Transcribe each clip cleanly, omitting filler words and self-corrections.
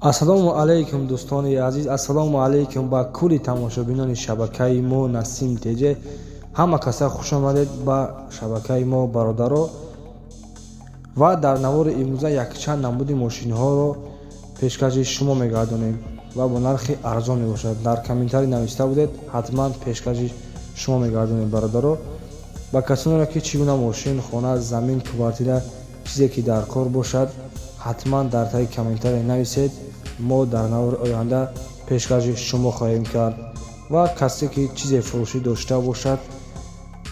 Ассалому алайкум, дӯстони азиз, ассалому алайкум ба кулли тамошобинони шабакаи мо Насим ТЖ. Ҳама каса хуш омадед ба шабакаи мо, бародаро. Ва дар навори имрӯза якчанд намуди мошинҳоро пешкаши шумо мегардонем ва бо нархи арзон мебошад. Дар комментарий нависта будед, ҳатман пешкаши шумо мегардонем, бародаро. Ба касонеро ки чӣ гуна мошин, хона, замин, квартира, чизе ки дар кор бошад, ҳатман дар таги комментарий нависед, мо дар навори оянда пешкаши шумо хоҳем кард. Ва касе ки чизе фурӯшӣ дошта бошад,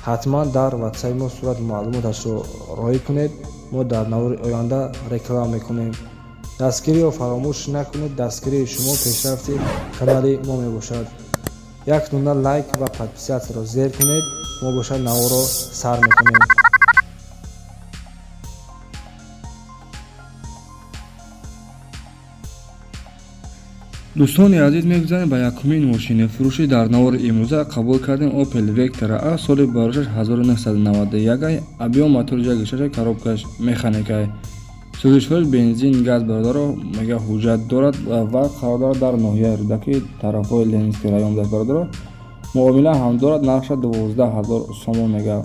ҳатман дар ватсапи мо сурат маълумоташро роҳӣ кунед, мо дар навори оянда реклама мекунем. Дастгириро фаромӯш накунед, дастгирии шумо пешрафти канали мо мебошад. Як дона лайк ва подписатсияро зер кунед, мо бошад наворро сар мекунем. Дӯстони азиз, мегузарем ба якумин мошини фурӯшӣ дар навори имрӯза. Қабул кардем Opel Vectra A, соли барошаш 1991, объём мотори 1,6, коробкаш механикай, сӯзишвориш бензин, газ. Бародаро, мега ҳуҷҷат дорад ва қарор дорад дар ноҳияи Рӯдакӣ, тарафҳои Ленинский район будааст. Бародаро, муомила ҳам дорад, нархша 12 000 сомон мега.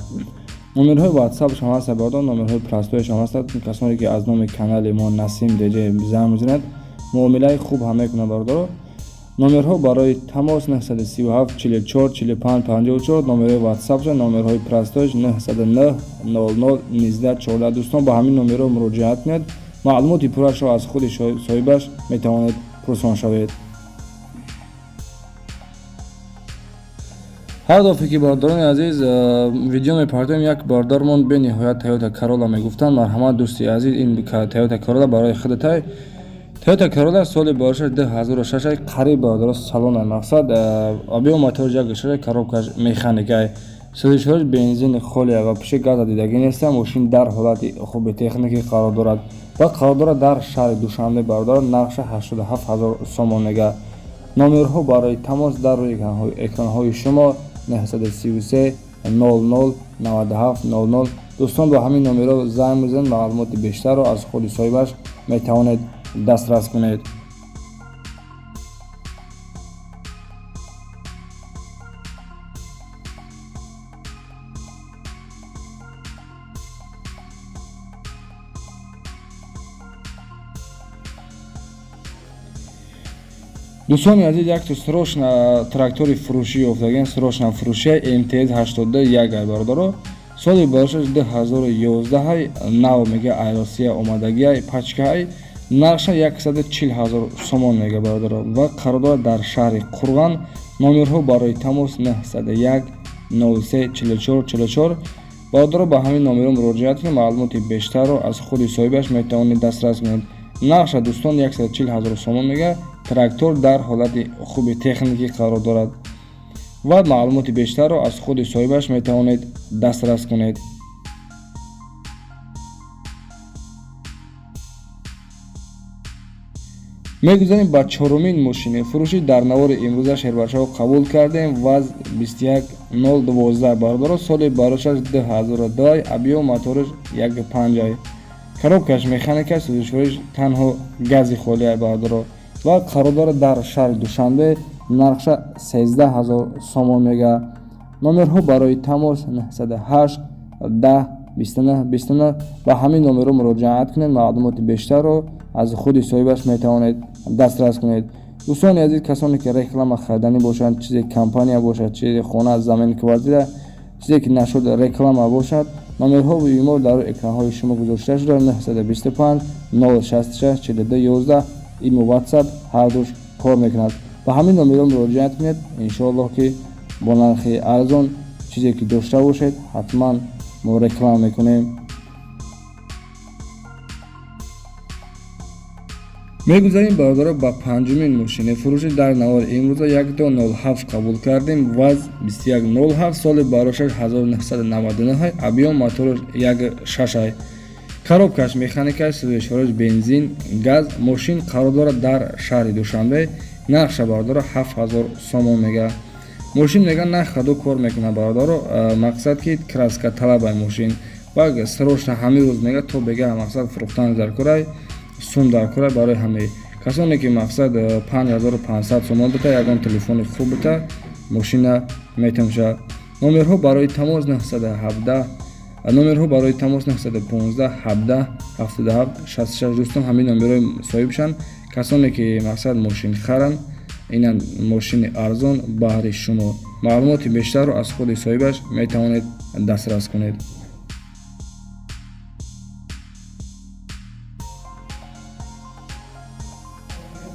Номерҳои ватсапшам ҳаст, бародаро, номерҳои простоишам ҳаст. Касоне ки аз номи канали мо Насим ДЖ занг мезанад, муомилаи хуб ҳам мекунад. Бародаро, номерҳо барои тамос 937 44 45 54, номерҳои ватсапша, номерҳои простоиш 909 00 19 14. Дӯстон, ба ҳамин номерҳо муроҷиат кунед, маълумоти пуррашро аз худи соҳибаш метавонед пурсон шавед. Ҳар дафъе ки, бародарони азиз, видео мепартоем, як бародармон бениҳоят Тойота Карола мегуфтанд. Марҳамат, дӯсти азиз, ин Тойота Карола барои худатай. Тойота Карола соли барошаш 2006, қариб, бародаро, салона мақсад, объём мотор 1,6, коробкаш механикай, сӯзишвориш бензини холия ва пуши газа дидагӣ неста. Мошин дар ҳолати хуби техникӣ қарор дорад ва қарор дорад дар шаҳри Душанбе. Бародаро, нархша 87 000 сомон мега. Номерҳо барои тамос дар рӯи экранҳои шумо: 933 00 97 00. Дӯстон, бо ҳамин номерҳо занг мезанед, маълумоти бештарро аз худи соҳибаш метавонед дастрас кунед. Дӯстони азиз, якто срочно трактори фурӯшӣ ёфтагем, срочно фурӯшия, МТЗ 82 1 ай. Бародаро, соли барошаш 2011, нав мега, ай Россия омадагиай, пачкаай. Нархша 140 000 сомон мега, бародаро, ва қарор дорад дар шаҳри Қурған. Номерҳо барои тамос 901 03 44 44. Бародаро, ба ҳамин номерҳо муроҷиат кунед, маълумоти бештарро аз худи соҳибаш метавонед дастрас кунед. Нархша, дӯстон, 140 000 сомон мега. Трактор дар ҳолати хуби техникӣ қарор дорад ва маълумоти бештарро аз худи соҳибаш метавонед дастрас кунед. Мегузарем ба чорумин мошини фурӯшӣ дар навори имрӯза. Шербачаҳо, қабул кардем ВАЗ 21012. Бародаро, соли барошаш 2002, объём моториш 1,5, коробкаш механика, сӯзишвориш танҳо гази холия, бародаро, ва қарор дорад дар шаҳри Душанбе. Нархша 13 000 сомон мега. Номерҳо барои тамос 908 10 29 29. Ба ҳамин номерҳо муроҷиат кунед, маълумоти бештарро аз худи соҳибаш метавонед дастрас кунед. Дӯстони азиз, касоне ки реклама хариданӣ бошанд, чизе компания бошад, чизе хона, замин, квартира, чизе ки нашуд реклама бошад, номерҳои мо дар экранҳои шумо гузошта шуда: 925 066 42 11. Имо, ватсап ҳардуш кор мекунад. Ба ҳамин номерҳо муроҷиат кунед, иншоаллоҳ ки бо нархи арзон чизе ки дошта бошед, ҳатман мо реклама мекунем. Мегузарем, бародаро, ба панҷумин мошини фурӯшӣ дар навори имрӯза. 1207 қабул кардем, ВАЗ 2107, соли барошаш 1999, объём мотораш 1,6, коробкаш механика, сӯзишвориш бензин, газ. Мошин қарор дорад дар шаҳри Душанбе. Нархша, бародаро, 7000 сомон мега. Мошин мега на ходу кор мекунад, бародаро, мақсад ки краска талабай мошин ва срочно ҳамин рӯз мега то бега, мақсад фурӯхтан дар курай, сум дар курай. Барои ҳамаи Касоне ки мақсад 5500 сомон бита, ягон телефони хуб бита, мошина метамша. Номерҳо барои тамос 917, номерҳо барои тамос 915 17 77 66. Дӯстон, ҳамин номерҳои соҳибшанд. Касоне ки мақсад мошин харанд, инан мошини арзон баҳри шумо. Маълумоти бештарро аз худи соҳибаш метавонед дастрас кунед.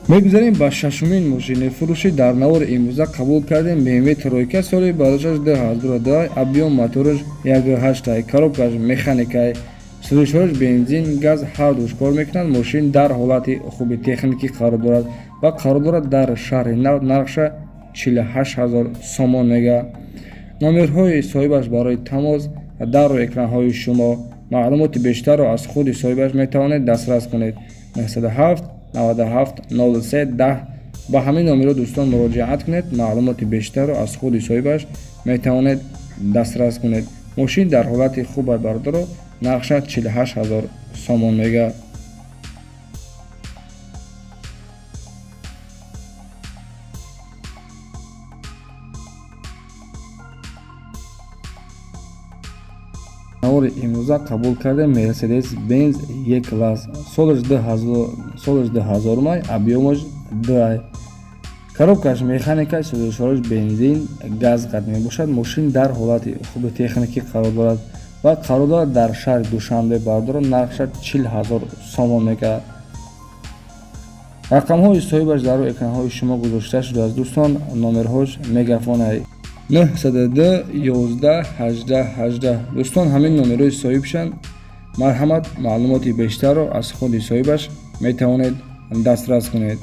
Мегузарем ба шашумин мошини фурӯшӣ. Дар навори имрӯза қабул кардем BMW тройка, соли барошаш 2002, объём мотораш 1.8, коробкаш механикай, сӯзишвораш бензин, газ ҳардуш кор мекунад. Мошин дар ҳолати хуби техникӣ қарор дорад ва қарор дорад дар шаҳри Нав. Нархша 48 000 сомон мега. Номерҳои соҳибаш барои тамос дар рӯи экранҳои шумо. Маълумоти бештарро аз худи соҳибаш метавонед дастрас кунед. 907 97 03 10. Ба ҳамин номерҳо, дӯстон, муроҷиат кунед. Маълумоти бештарро аз худи соҳибаш метавонед дастрас кунед. Мошин дар ҳолати хуб, бародаро, нархша 48 000 сомон мега. Навори имрӯза қабул кардем Мерседес Бенз Е класс, солаш 2000 май, объёмаш 2, коробкаш механика, сӯзишвораш бензин, газ қад мебошад. Мошин дар ҳолати хуби техникӣ қарор дорад ва қарор дорад дар шаҳри Душанбе. Бародаро, нархша 40 000 сомон мекард. Рақамҳои соҳибаш дар рӯи экранҳои шумо гузошта шудааст. Дӯстон, номерҳош мегафонай 902 11 18 18. Дӯстон, ҳамин номерҳои соҳибшанд. Марҳамат, маълумоти бештарро аз худи соҳибаш метавонед дастрас кунед.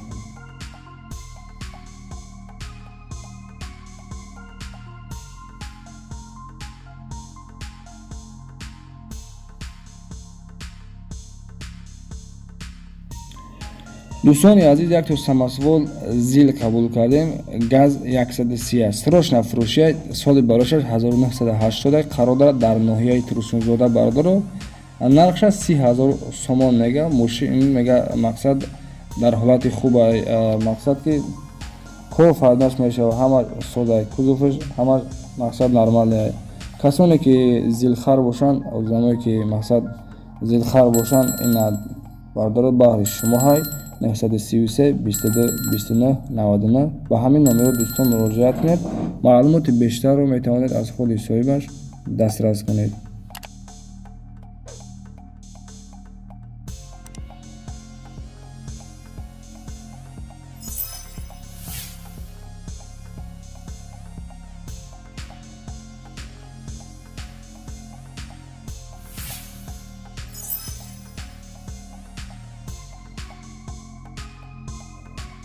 Дӯстони азиз, якто самосвал ЗИЛ қабул кардем, газ 130, срочно фурӯшия. Соли барошаш 1980, қарор дорад дар ноҳияи Турсунзода. Бародаро, нархша 30 000 сомон мега. Мошин мега, мақсад, дар ҳолати хуба, мақсад ки кор фармаш мешава, ҳама сода, кузоваш ҳама мақсад нормале. Касоне ки зилхар бошанд, одамое ки мақсад зилхар бошанд, ина, бародаро, баҳри шумо ҳай. 933 22 29 99. Ба ҳамин номерҳо, дӯстон, муроҷиат кунед. Маълумоти бештарро метавонед аз худи соҳибаш дастрас кунед.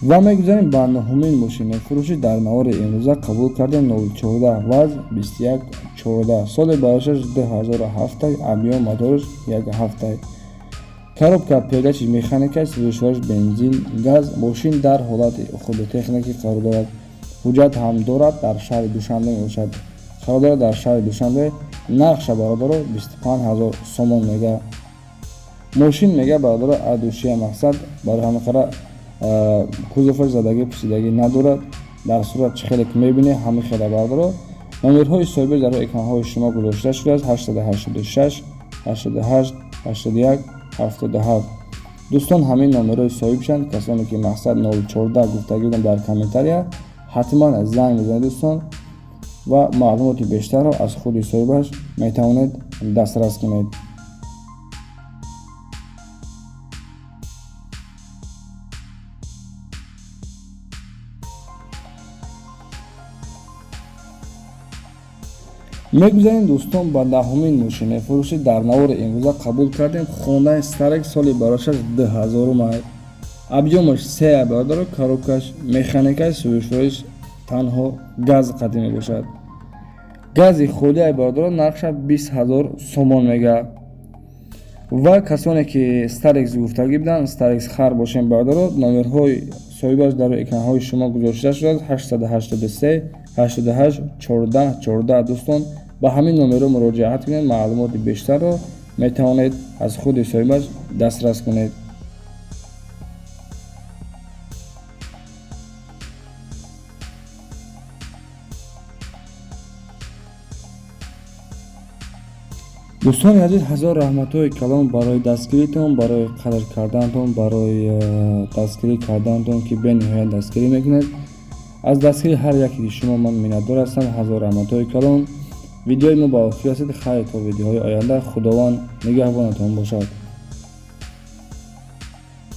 Ва мегузарем ба нуҳумин мошини фурӯшӣ. Дар навори имрӯза қабул кардем 014 ВАЗ 21 14, соли барошаш 2007, объём мотораш 1.7, коробка передачи механика, сӯзишвораш бензин, газ. Мошин дар ҳолати хуби техникӣ қарор дорад, ҳуҷҷат ҳам дорад, дар шаҳри Душанбе мебошад. Қарор дорад дар шаҳри Душанбе. Нархша, бародаро, 25 000 сомон мега. Мошин мега, бародаро, адушия, мақсад, барои ҳамин кузоваш задагӣ пусидагӣ надорад. Дар сурат чӣ хеле ки мебинед, ҳамин хеле. Бародаро, номерҳои соҳиби дар экранҳои шумо гузошта шудааст: 886 88 81 77. Дӯстон, ҳамин номерҳои соҳибшанд. Касоне ки мақсад 014 гуфтагӣ будам дар комментария, ҳатман занг бизанед, дӯстон, ва маълумоти бештарро аз худи соҳибаш метавонед дастрас кунед. Мегузарем, дӯстон, ба даҳумин мошини фурӯшӣ. Дар навори имрӯза қабул кардем Хондаи Старек, соли барошаш 2000, объёмаш се, бародаро, коробкаш механикаи, сӯзишвориш танҳо газ қатӣ мебошад, гази холиай. Бародаро, нархша 20 000 сомон мега. Ва касоне ки Старекс гуфтагӣ буданд, Старекс хар бошем, бародаро, номерҳои соҳибаш дар экранҳои шумо гузошта шудааст: 883 88 14 14. Дӯстон, ба ҳамин номерҳо муроҷиат кунед. Маълумоти бештарро метавонед аз худи соҳибаш дастрас кунед. Дӯстони азиз, ҳазор раҳматҳои калон барои дастгиритон, барои қадр карданатон, барои дастгирӣ карданатон, ки бениҳоят дастгирӣ мекунед. Аз дастгири ҳар яке шумо ман миннатдор ҳастам. Ҳазор раҳматҳои калон. Видеои мо ба охир расид. Хайр, то видеоҳои оянда, Худованд нигаҳбонатон бошад.